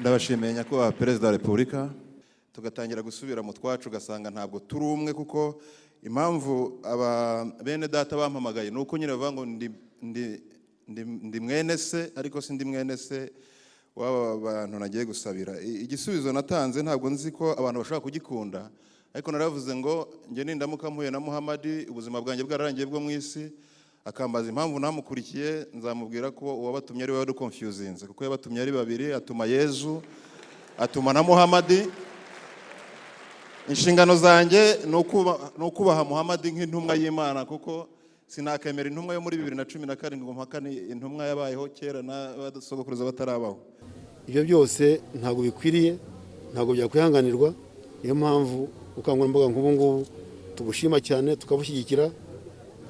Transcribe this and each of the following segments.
Ndabashimiye, Nyakubahwa Perezida wa Repubulika. Tugatangira gusubira mu twacu, ugasanga ntabwo turi umwe, kuko impamvu aba bene data bampamagaye ni uko nyine bavuga ngo ndi mwene se, ariko si ndi mwene se w'aba bantu nagiye gusabira. Igisubizo natanze ntabwo nzi ko abantu bashobora kugikunda, ariko naravuze ngo njye nindamuka mpuye na Muhamadi, ubuzima bwanjye bwararangiye bwo mu isi, akambaza impamvu namukurikiye, nzamubwira ko uwabatumye ari we waduconfusinze, kuko yabatumye ari babiri: atuma Yezu, atuma na Muhamadi. Inshingano zanjye ni ukubaha Muhamadi nk'intumwa y'Imana, kuko sinakemera intumwa yo muri 2017 ngo mpakane intumwa yabayeho kera n'abasogokuruza batarabaho. Ibyo byose ntabwo bikwiriye, ntabwo byakwihanganirwa. Niyo mpamvu ubukangurambaga nk'ubu ngubu tubushima cyane, tukabushyigikira,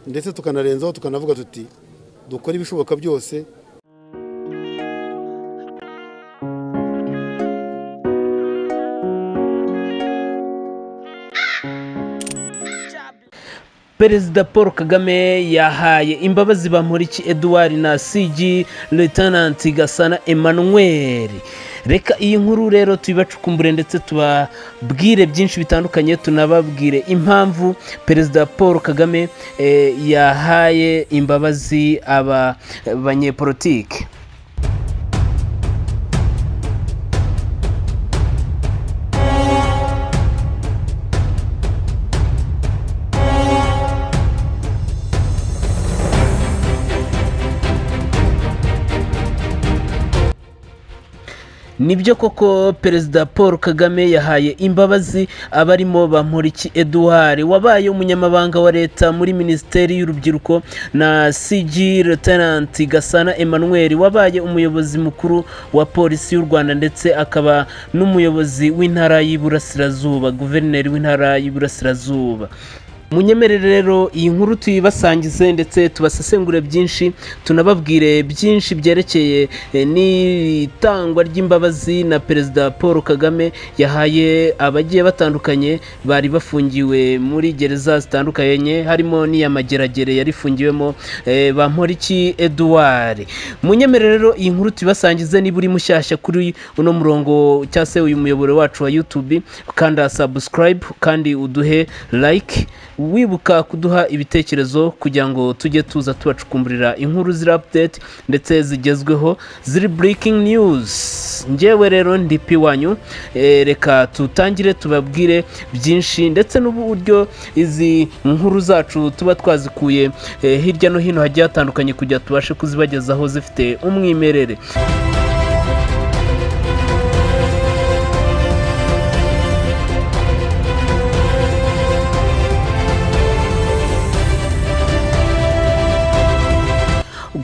ndetse tukanarenzaho tukanavuga tuti dukore ibishoboka byose. Perezida Paul Kagame yahaye imbabazi Bamporiki Edouard na CG Lieutenant Gasana Emmanuel. Reka iyi nkuru rero tuyibacukumbure, ndetse tubabwire byinshi bitandukanye, tunababwire impamvu Perezida Paul Kagame yahaye imbabazi aba banyepolitike. Nibyo koko, Perezida Paul Kagame yahaye imbabazi abarimo Bamporiki Edouard wabaye umunyamabanga wa Leta muri Minisiteri y'Urubyiruko na CG Lieutenant Gasana Emmanuel wabaye umuyobozi mukuru wa Polisi y'u Rwanda, ndetse akaba n'umuyobozi w'Intara y'Iburasirazuba, guverineri w'Intara y'Iburasirazuba. Munyemerere rero iyi nkuru tuyibasangize, ndetse tubasesengure byinshi, tunababwire byinshi byerekeye n'itangwa ry'imbabazi na Perezida Paul Kagame yahaye abagiye batandukanye bari bafungiwe muri gereza zitandukanye, harimo n'iya Mageragere yari ifungiwemo Bamporiki Edouard. Munyemerere rero iyi nkuru tuyibasangize. Niba uri mushyashya kuri uno murongo cyangwa se uyu muyoboro wacu wa YouTube, kanda subscribe kandi uduhe like, wibuka kuduha ibitekerezo kugira ngo tujye tuza tubacukumburira inkuru ziri update ndetse zigezweho, ziri breaking news. Njyewe rero ndi P wanyu. Reka tutangire tubabwire byinshi, ndetse n'uburyo izi nkuru zacu tuba twazikuye hirya no hino hagiye hatandukanye kugira tubashe kuzibagezaho zifite umwimerere.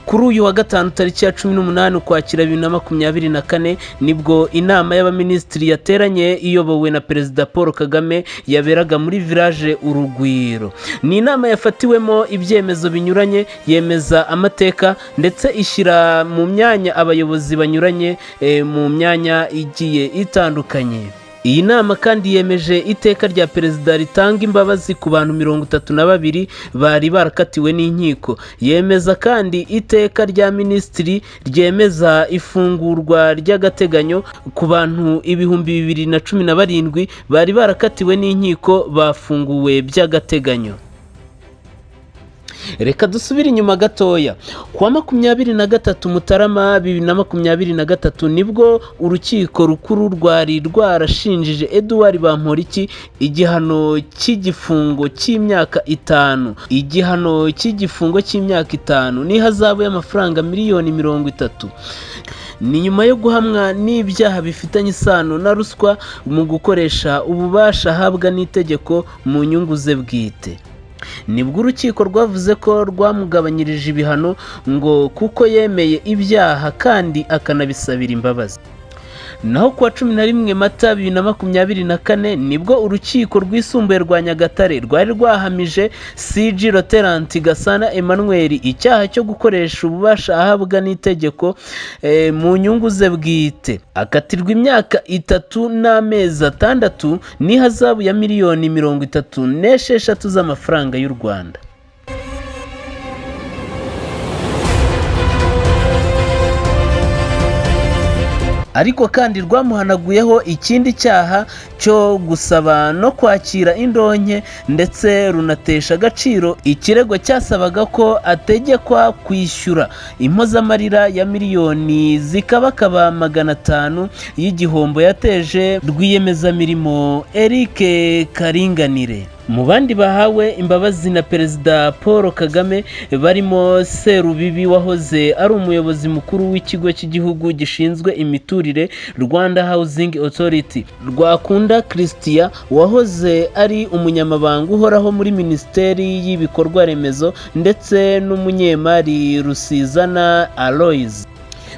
Kuri uyu wa gatanu, tariki ya 18 Ukwakira 2024, nibwo inama y'abaminisitiri yateranye iyobowe na Perezida Paul Kagame, yaberaga muri Village Urugwiro. Ni inama yafatiwemo ibyemezo binyuranye, yemeza amateka, ndetse ishyira mu myanya abayobozi banyuranye mu myanya igiye itandukanye. Iyi nama kandi yemeje iteka rya Perezida ritanga imbabazi ku bantu 32 bari barakatiwe n'inkiko. Yemeza kandi iteka rya minisitiri ryemeza ifungurwa ry'agateganyo ku bantu 2017 bari barakatiwe n'inkiko, bafunguwe by'agateganyo. Reka dusubire inyuma gatoya. Kuwa 23 Mutarama 2023, nibwo Urukiko Rukuru rwari rwarashinjije Edouard Bamporiki igihano cy'igifungo cy'imyaka 5, igihano cy'igifungo cy'imyaka 5 n'ihazabu y'amafaranga miliyoni 30. Ni nyuma yo guhamwa n'ibyaha bifitanye isano na ruswa mu gukoresha ububasha ahabwa n'itegeko mu nyungu ze bwite. Nibwo urukiko rwavuze ko rwamugabanyirije ibihano ngo kuko yemeye ibyaha kandi akanabisabira imbabazi. Naho kuwa 11 Mata 2024, nibwo Urukiko Rwisumbuye rwa Nyagatare rwari rwahamije CG Lieutenant Gasana Emmanuel icyaha cyo gukoresha ububasha ahabwa n'itegeko mu nyungu ze bwite, akatirwa imyaka 3 n'amezi 6 n'ihazabu ya miliyoni 36 z'amafaranga y'u Rwanda. Ariko kandi rwamuhanaguyeho ikindi cyaha cyo gusaba no kwakira indonke, ndetse runatesha agaciro ikirego cyasabaga ko ategekwa kwishyura impozamarira ya miliyoni zikabakaba 500 y'igihombo yateje rwiyemezamirimo Eric Karinganire. Mu bandi bahawe imbabazi na Perezida Paul Kagame barimo Serubibi wahoze ari umuyobozi mukuru w'ikigo cy'igihugu gishinzwe imiturire Rwanda Housing Authority, Rwakunda Christian wahoze ari umunyamabanga uhoraho muri Minisiteri y'ibikorwa remezo, ndetse n'umunyemari Rusizana Aloys.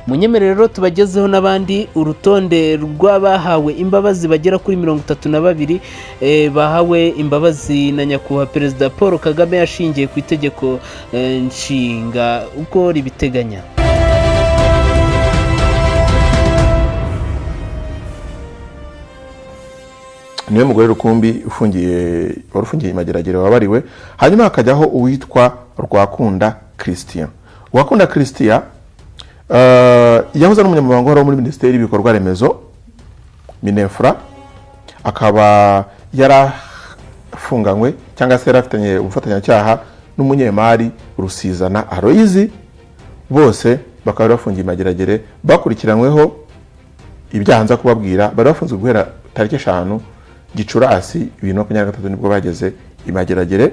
Munyemerere rero tubagezeho n'abandi urutonde rw'abahawe imbabazi bagera kuri 32 bahawe imbabazi na Nyakubahwa Perezida Paul Kagame ashingiye ku itegeko nshinga uko ribiteganya. Niwe mugore rukumbi ufungiye wari ufungiye imageragere wabariwe. Hanyuma hakajyaho uwitwa Rwakunda Christian. Rwakunda Christian yahoze ari umunyamabanga uhoraho muri Minisiteri y'ibikorwa remezo Minefra, akaba yarafunganywe cyangwa se yarafitanye ubufatanyacyaha n'umunyemari Rusizana Aloys, bose bakaba bafungiye imageragere bakurikiranyweho ibyaha nza kubabwira. Bari bafunzwe guhera tariki 5 Gicurasi 2023 nibwo bageze imageragere.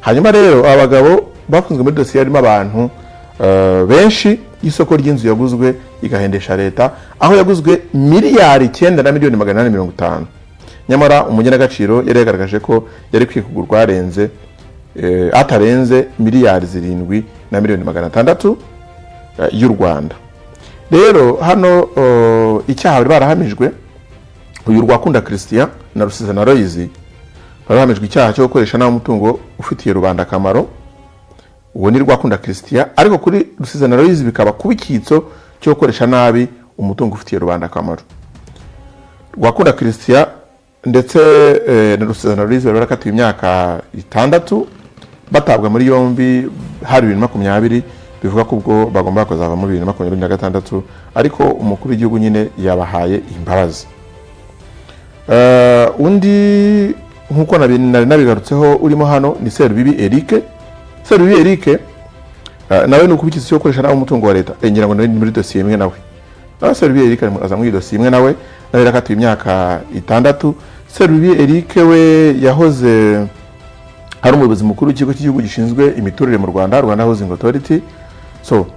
Hanyuma rero abagabo bafunzwe muri dosiye harimo abantu benshi y'isoko ry'inzu yaguzwe igahendesha leta, aho yaguzwe miliyari 9 na miliyoni 850, nyamara umugenagaciro yari yagaragaje ko yari kwiye kugurwa arenze atarenze miliyari 7 na miliyoni 600 y'u Rwanda. Rero hano icyaha bari barahamijwe uyu Rwakunda Christian na Rusizana Aloys barahamijwe icyaha cyo gukoresha nabi umutungo ufitiye rubanda akamaro. Uwo ni Rwakunda Christian, ariko kuri Rusizana Aloys bikaba kuba icyitso cyo gukoresha nabi umutungo ufitiye rubanda akamaro. Rwakunda Christian ndetse na Rusizana Aloys bari barakatiwe imyaka 6 batabwa muri yombi hari 2020, bivuga ko ubwo bagomba kuzava muri 2026, ariko umukuru w'igihugu nyine yabahaye imbabazi. Undi nkuko nari nabigarutseho urimo hano ni Serubibi Eric. Serubibi Eric nawe ni ukubikitse cyo gukoresha nawe umutungo wa leta, ngira ngo muri dosiye imwe nawe. Nawe Serubibi Eric aza muri dosiye imwe nawe yarakatiwe imyaka 6. Serubibi Eric we yahoze ari umuyobozi mukuru w'ikigo cy'igihugu gishinzwe imiturire mu Rwanda, Rwanda Housing Authority. So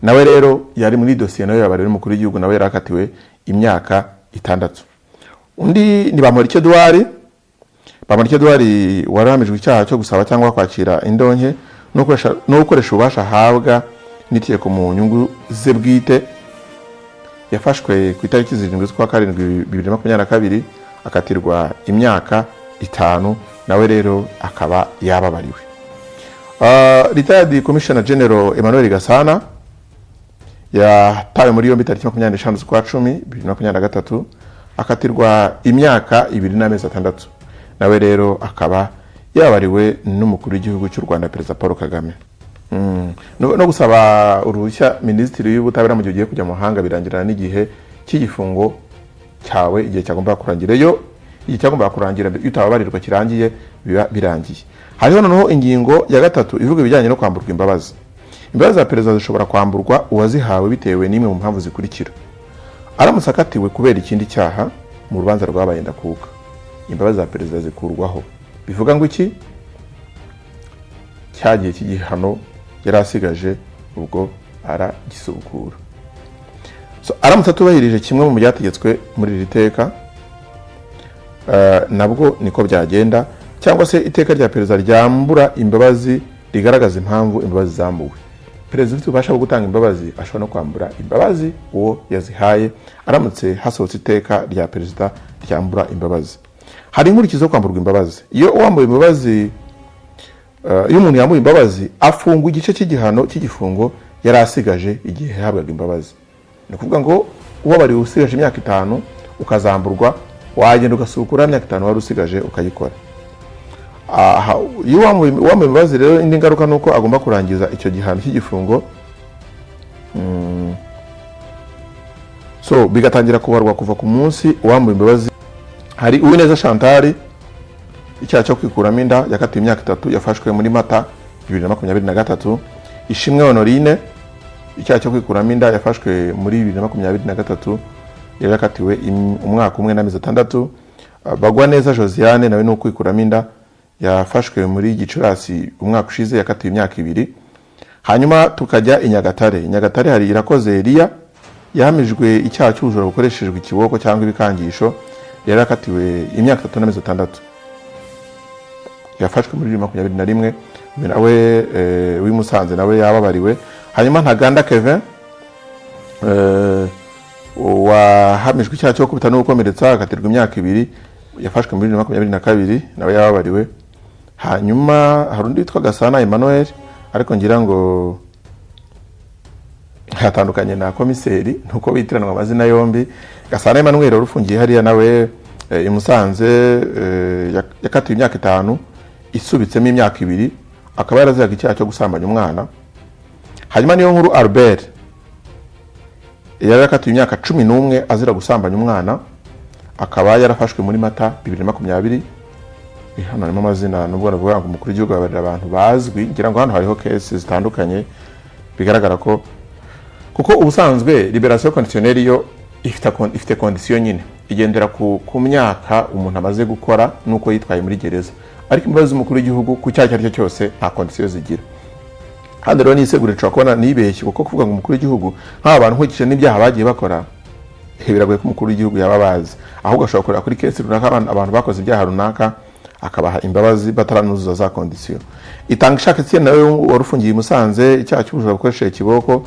nawe rero yari muri dosiye nawe yabaye umukuru w'igihugu, nawe yarakatiwe imyaka 6. Undi ni Bamporiki Edouard. Bamporiki Edouard warahamijwe icyaha cyo gusaba cyangwa kwakira indonke no gukoresha ububasha ahabwa n'itegeko mu nyungu ze bwite. Yafashwe ku itariki 7 z'ukwa karindwi 2022 akatirwa imyaka 5, nawe rero akaba yababariwe. Retired Commissioner General Emmanuel Gasana yatawe muri yombi tariki 25 z'ukwa 10 2023 akatirwa imyaka 2 n'amezi 6, nawe rero akaba yabariwe n'umukuru w'igihugu cy'u Rwanda Perezida Paul Kagame. No gusaba uruhushya Minisitiri y'Ubutabera mu gihe ugiye kujya mu mahanga birangirana n'igihe cy'igifungo cyawe, igihe cyagomba kurangira. Iyo igihe cyagomba kurangira utababarirwa kirangiye biba birangiye. Hariho noneho ingingo ya 3 ivuga ibijyanye no kwamburwa imbabazi. Imbabazi za perezida zishobora kwamburwa uwazihawe bitewe n'imwe mu mpamvu zikurikira: aramutse akatiwe kubera ikindi cyaha mu rubanza rwabaye ndakuka, imbabazi za perezida zikurwaho. Bivuga ngo iki cyagiye cy'igihano yari asigaje ubwo aragisubukura. So aramutse atubahirije kimwe mu byategetswe muri iri teka, nabwo niko byagenda, cyangwa se iteka rya perezida ryambura imbabazi rigaragaza impamvu imbabazi zambuwe. Perezida ufite ububasha bwo gutanga imbabazi ashobora no kwambura imbabazi uwo yazihaye aramutse hasohotse iteka rya perezida ryambura imbabazi. Hari inkurikizi zo kwamburwa imbabazi. Iyo uwambuye imbabazi, iyo umuntu yambuye imbabazi afungwa igice cy'igihano cy'igifungo yari asigaje igihe yahabwaga imbabazi. Ni ukuvuga ngo ubabariwe usigaje imyaka 5 ukazamburwa, wagenda ugasukura imyaka 5 wari usigaje ukayikora. Iyo uwambuye imbabazi rero indi ngaruka nuko agomba kurangiza icyo gihano cy'igifungo So bigatangira kubarwa kuva ku munsi uwambuwe imbabazi. Hari Uwineza Chantal, icyaha cyo kwikuramo inda, yakatiwe imyaka 3, yafashwe muri Mata 2023. Ishimwe Honorine, icyaha cyo kwikuramo inda, yafashwe muri 2023, yari yakatiwe umwaka 1 n'amezi 6. Bagwaneza Josiane nawe ni ukwikuramo inda, yafashwe muri Gicurasi umwaka ushize, yakatiwe imyaka 2. Hanyuma tukajya i Nyagatare. I Nyagatare hari Irakoze Elia, yahamijwe icyaha cy'ubujura bukoreshejwe ikiboko cyangwa ibikangisho, yari yakatiwe imyaka 3 n'amezi 6, yafashwe muri 2021, nawe w'i Musanze nawe yababariwe. Hanyuma Ntaganda Kevin wahamijwe icyaha cyo gukubita no gukomeretsa, akatirwa imyaka 2, yafashwe muri 2022, nawe yababariwe. Hanyuma hari undi witwa Gasana Emmanuel, ariko ngira ngo hatandukanye na komiseri nuko bitiranwa amazina yombi. Gasana Emmanuel urufungiye hariya nawe i Musanze, yakatiwe imyaka 5 isubitsemo imyaka 2, akaba yaraziraga icyaha cyo gusambanya umwana. Hanyuma niyo nkuru Albert yari yakatiwe imyaka 11 azira gusambanya umwana, akaba yarafashwe muri Mata 2020. Hano harimo amazina nubwo navuga ngo umukuru w'igihugu ababarira abantu bazwi, ngira ngo hano hariho case zitandukanye bigaragara ko kuko ubusanzwe liberation conditionnelle yo ifite condition nyine igendera ku myaka umuntu amaze gukora nuko yitwaye muri gereza, ariko imbabazi z'umukuru w'igihugu ku cyaha icyo ari cyo cyose nta condition zigira. Hano rero nisegure nshobora kubona nibeshye, kuko kuvuga ngo umukuru w'igihugu nk'aba bantu nkurikije n'ibyaha bagiye bakora, biragoye ko umukuru w'igihugu yaba abazi, ahubwo ashobora kureba kuri case runaka abantu bakoze ibyaha runaka akabaha imbabazi bataranuzuza za condition. Itangishaka Etienne nawe wari ufungiye i Musanze, icyaha cy'ubujura bukoresheje ikiboko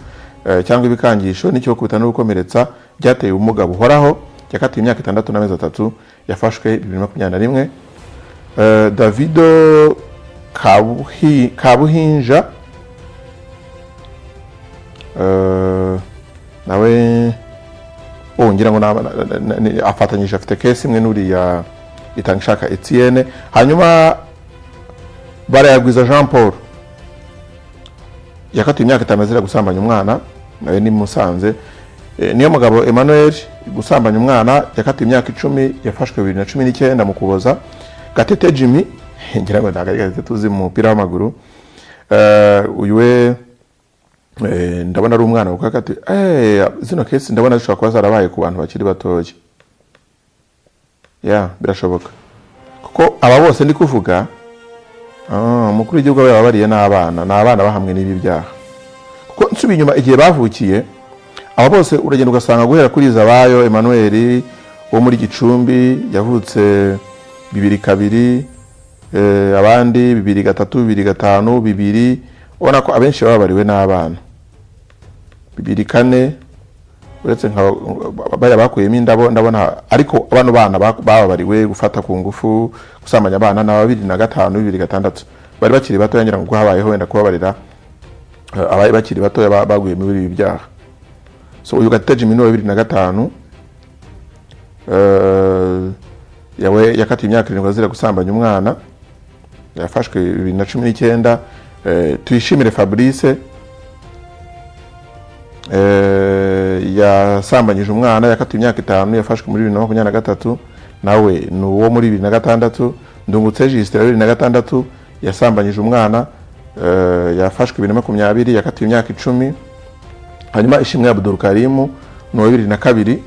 cyangwa ibikangisho n'icyo gukubita no gukomeretsa byateye ubumuga buhoraho, yakatiwe imyaka 6 n'amezi 3, yafashwe 2021. Davido Kabuhinja nawe ngira ngo afatanyije, afite case imwe n'uriya Itangishaka Etienne. Hanyuma Barayagwiza Jean Paul yakatiwe imyaka 5 azira gusambanya umwana, nawe ni Musanze. Niyo mugabo Emmanuel gusambanya umwana, yakatiwe imyaka 10, yafashwe 2019 mu Kuboza. Gatete Jimmy, ngira ngo ntabwo ari Gatete tuzi mu mupira w'amaguru, uyu we ndabona ari umwana kuko yakatiwe zino case ndabona zishobora kuba zarabaye ku bantu bakiri batoya. Ya birashoboka kuko aba bose ndi kuvuga umukuru w'igihugu yababariye n'abana, n'abana bahamwe n'ibi byaha, kuko nsubiye inyuma igihe bavukiye aba bose uragenda ugasanga guhera kuri Zabayo Emmanuel wo muri Gicumbi yavutse 2002, abandi 2003, 2005, 2000, ubona ko abenshi bababariwe n'abana. 2004 uretse nka baya bakuyemo indabo ndabona, ariko abano bana bababariwe gufata ku ngufu, gusambanya abana na 2005, 2006 bari bakiri bato, ngira ngo habayeho wenda kubabarira abaye bakiri bato baguye muri ibi byaha. So uyu Gatete Jimmy wa 2005 yawe yakatiwe imyaka 7 azira gusambanya umwana, yafashwe 2019. Tuyishimire Fabrice yasambanyije umwana, yakatiwe imyaka 5, yafashwe muri 2023, nawe ni uwo muri 2006. Ndungutse Justin 2006 yasambanyije umwana, yafashwe 2020, yakatiwe imyaka 10. Hanyuma Ishimwe Abdul Karim ni uwa 2002,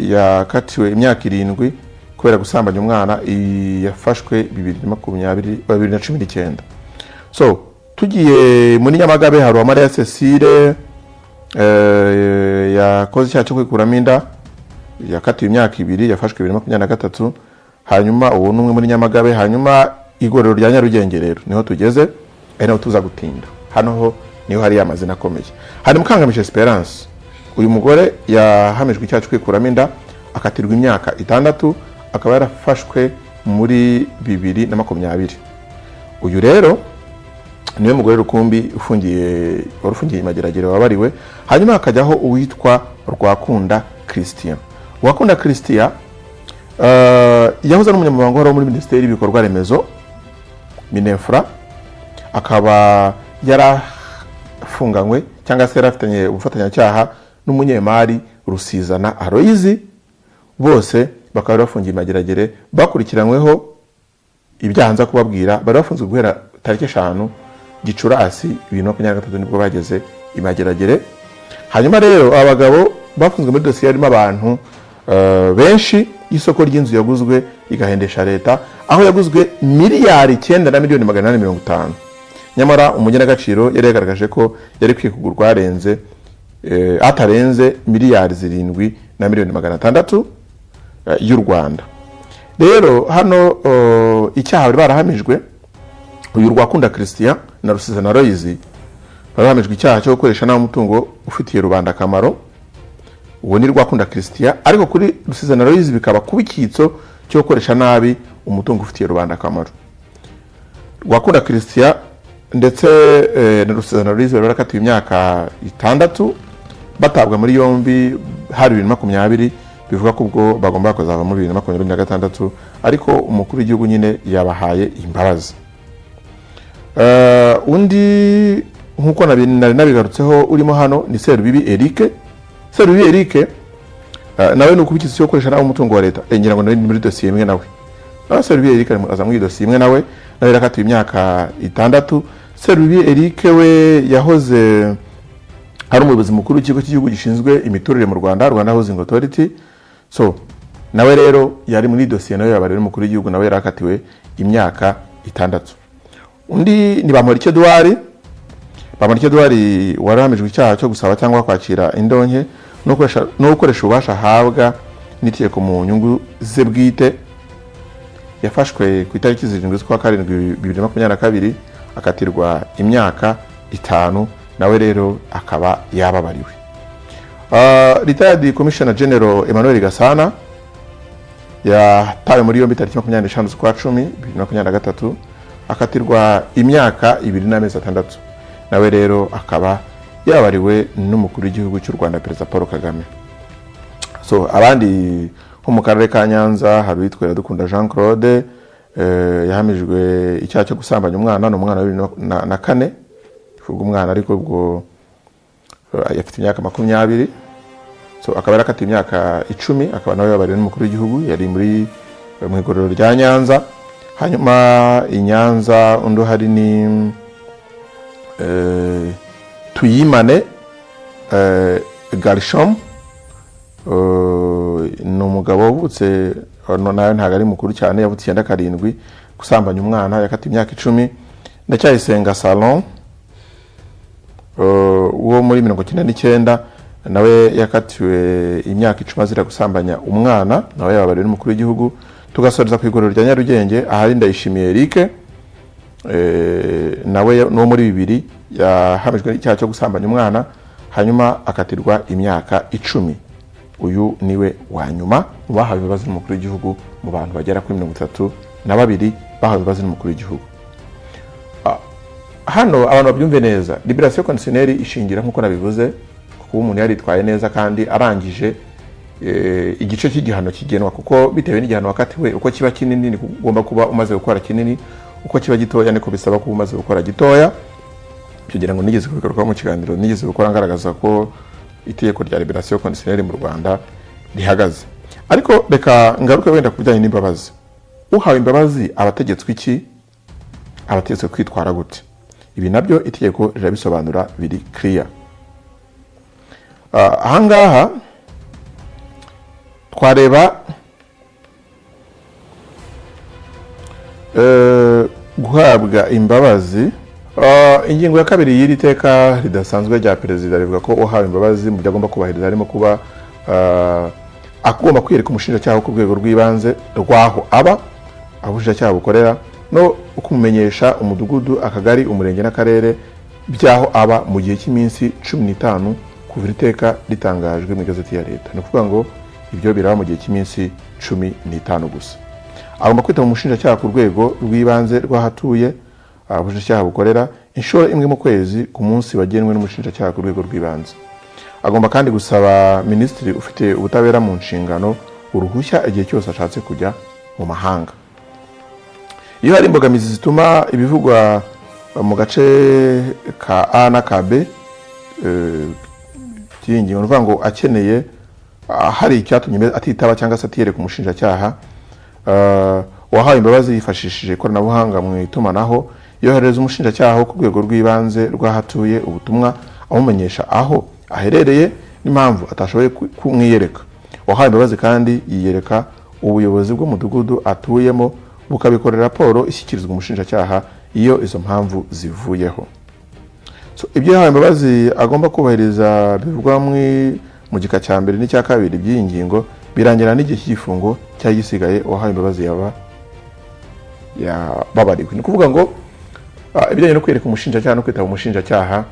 yakatiwe imyaka 7 kubera gusambanya umwana, yafashwe 2019. So tugiye muri Nyamagabe hari Uwamariya Cecile, yakoze icyaha cyo kwikuramo inda, yakatiwe imyaka 2, yafashwe 2023. Hanyuma uwo n'umwe muri Nyamagabe. Hanyuma igorero rya Nyarugenge rero niho tugeze, ari naho tuza gutinda. Hano ho niho hari amazina akomeye. Hari Mukangamije Esperance, uyu mugore yahamijwe icyaha cyo kwikuramo inda akatirwa imyaka 6, akaba yarafashwe muri 2020. Uyu rero niwe mugore rukumbi ufungiye, wari ufungiye imageragere wabariwe. Hanyuma hakajyaho uwitwa Rwakunda Christian. Rwakunda Christian yahoze ari umunyamabanga uhoraho muri Minisiteri y'ibikorwa remezo Minefra, akaba yarafunganywe cyangwa se yarafitanye ubufatanyacyaha n'umunyemari Rusizana Aloyizi, bose bakaba bafungiye Mageragere bakurikiranyweho ibyaha nza kubabwira. Bari bafunzwe guhera tariki 5 Gicurasi 2023 nibwo bageze i Mageragere. Hanyuma rero abagabo bafunzwe muri dosiye harimo abantu benshi y'isoko ry'inzu yaguzwe igahendesha leta, aho yaguzwe miliyari 9 na miliyoni 850, nyamara umugenagaciro yari yagaragaje ko yari kwiye kugurwa arenze atarenze miliyari 7 na miliyoni 600 y'u Rwanda. Rero hano icyaha bari barahamijwe uyu Rwakunda Christian na Rusizana Aloyizi, barahamijwe icyaha cyo gukoresha nabi umutungo ufitiye rubanda akamaro. Uwo ni Rwakunda Christian, ariko kuri Rusizana Aloyizi bikaba kuba icyitso cyo gukoresha nabi umutungo ufitiye rubanda akamaro. Rwakunda Christian ndetse na Rusizana Aloyizi bari barakatiwe imyaka 6 batabwa muri yombi hari 2020, bivuga ko ubwo bagomba kuzava muri 2026, ariko umukuru w'igihugu nyine yabahaye imbabazi. Undi nkuko nari nabigarutseho urimo hano ni Serubibi Eric. Serubibi Eric nawe ni ukubikitse cyo gukoresha nawe umutungo wa leta, ngira ngo nari muri dosiye imwe nawe. Serubibi Eric aza muri dosiye imwe nawe yarakatiwe imyaka 6. Serubibi Eric we yahoze ari umuyobozi mukuru w'ikigo cy'igihugu gishinzwe imiturire mu Rwanda, Rwanda Housing Authority. So nawe rero yari muri dosiye nawe yabaye umukuru w'igihugu, nawe yarakatiwe imyaka 6. Undi ni Bamporiki Edouard. Bamporiki Edouard warahamijwe icyaha cyo gusaba cyangwa kwakira indonke no gukoresha ububasha ahabwa n'itegeko mu nyungu ze bwite. Yafashwe ku itariki 7 z'ukwa karindwi 2022 akatirwa imyaka 5, nawe rero akaba yababariwe. Retired Commissioner General Emmanuel Gasana yatawe muri yombi tariki 25 z'ukwa 10 2023 akatirwa imyaka 2 n'amezi 6, nawe rero akaba yabariwe n'umukuru w'igihugu cy'u Rwanda Perezida Paul Kagame. So abandi nko mu karere ka Nyanza hari uwitwa Iradukunda Jean Claude, yahamijwe icyaha cyo gusambanya umwana, ni umwana wa 2004, kuvuga umwana ariko ubwo afite imyaka 20. So akaba yarakatiwe imyaka 10, akaba nawe yabariwe n'umukuru w'igihugu, yari muri mu igororero rya Nyanza. Hanyuma i Nyanza undi hari ni Tuyimane Garishom, ni umugabo wavutse nawe ntabwo ari mukuru cyane, yavutse 97, gusambanya umwana yakatiwe imyaka 10. Ndacyayisenga Salon wo muri 1999 nawe yakatiwe imyaka 10 azira gusambanya umwana, nawe yababariwe n'umukuru w'igihugu. Tugasoreza ku igororero rya Nyarugenge ahari Ndayishimiye Eric, nawe no muri 2000 yahamijwe icyaha cyo gusambanya umwana, hanyuma akatirwa imyaka 10. Uyu niwe wa nyuma mu bahawe imbabazi n'umukuru w'igihugu mu bantu bagera kuri 32 bahawe imbabazi n'umukuru w'igihugu. Hano abantu babyumve neza, liberation conditionnelle ishingira nkuko nabivuze kuko umuntu yaritwaye neza kandi arangije igice cy'igihano kigenwa, kuko bitewe n'igihano wakatiwe uko kiba kinini ni ugomba kuba umaze gukora kinini, uko kiba gitoya niko bisaba kuba umaze gukora gitoya. Kugira ngo nigeze kubigarukaho mu kiganiro nigeze gukora ngaragaza ko itegeko rya liberation conditionnelle mu Rwanda rihagaze. Ariko reka ngaruke wenda ku bijyanye n'imbabazi. Uhawe imbabazi abategetswe iki? Abategetswe kwitwara gute? Ibi nabyo itegeko rirabisobanura biri clear. Ahangaha twareba guhabwa imbabazi. Ingingo ya kabiri y'iri teka ridasanzwe rya perezida rivuga ko uhawe imbabazi mu byo agomba kubahiriza harimo kuba agomba kwiyereka umushinjacyaha ku rwego rw'ibanze rwaho aba, aho ubushinjacyaha bukorera, no kumumenyesha umudugudu, akagari, umurenge n'akarere by'aho aba mu gihe cy'iminsi 15 kuva iri teka ritangajwe mu igazeti ya leta. Ni ukuvuga ngo ibyo biraba mu gihe cy'iminsi 15 gusa. Agomba kwitaba umushinjacyaha ku rwego rw'ibanze rw'ahatuye, ubushinjacyaha bukorera, inshuro imwe mu kwezi ku munsi wagenwe n'umushinjacyaha ku rwego rw'ibanze. Agomba kandi gusaba minisitiri ufite ubutabera mu nshingano uruhushya igihe cyose ashatse kujya mu mahanga. Iyo hari imbogamizi zituma ibivugwa mu gace ka A na ka B by'iyi ngingo, ni ukuvuga ngo akeneye hari icyatumye atitaba cyangwa se atiyereka umushinjacyaha. Uwahawe imbabazi yifashishije ikoranabuhanga mu itumanaho yoherereza umushinjacyaha wo ku rwego rw'ibanze rw'aho atuye ubutumwa amumenyesha aho aherereye n'impamvu atashoboye kumwiyereka. Uwahawe imbabazi kandi yiyereka ubuyobozi bw'umudugudu atuyemo, bukabikorera raporo ishyikirizwa umushinjacyaha iyo izo mpamvu zivuyeho. So, ibyo yahawe imbabazi agomba kubahiriza bivugwa mu gika cya mbere n'icya kabiri by'iyi ngingo birangira n'igihe cy'igifungo cyari gisigaye uwahawe imbabazi yaba yababariwe. Ni ukuvuga ngo ibijyanye no kwereka umushinjacyaha no kwitaba umushinjacyaha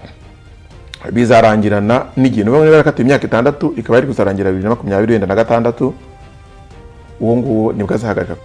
bizarangirana n'igihe. Niba barakatiwe imyaka 6 ikaba yari kuzarangira 2026, uwo nguwo nibwo azahagarika.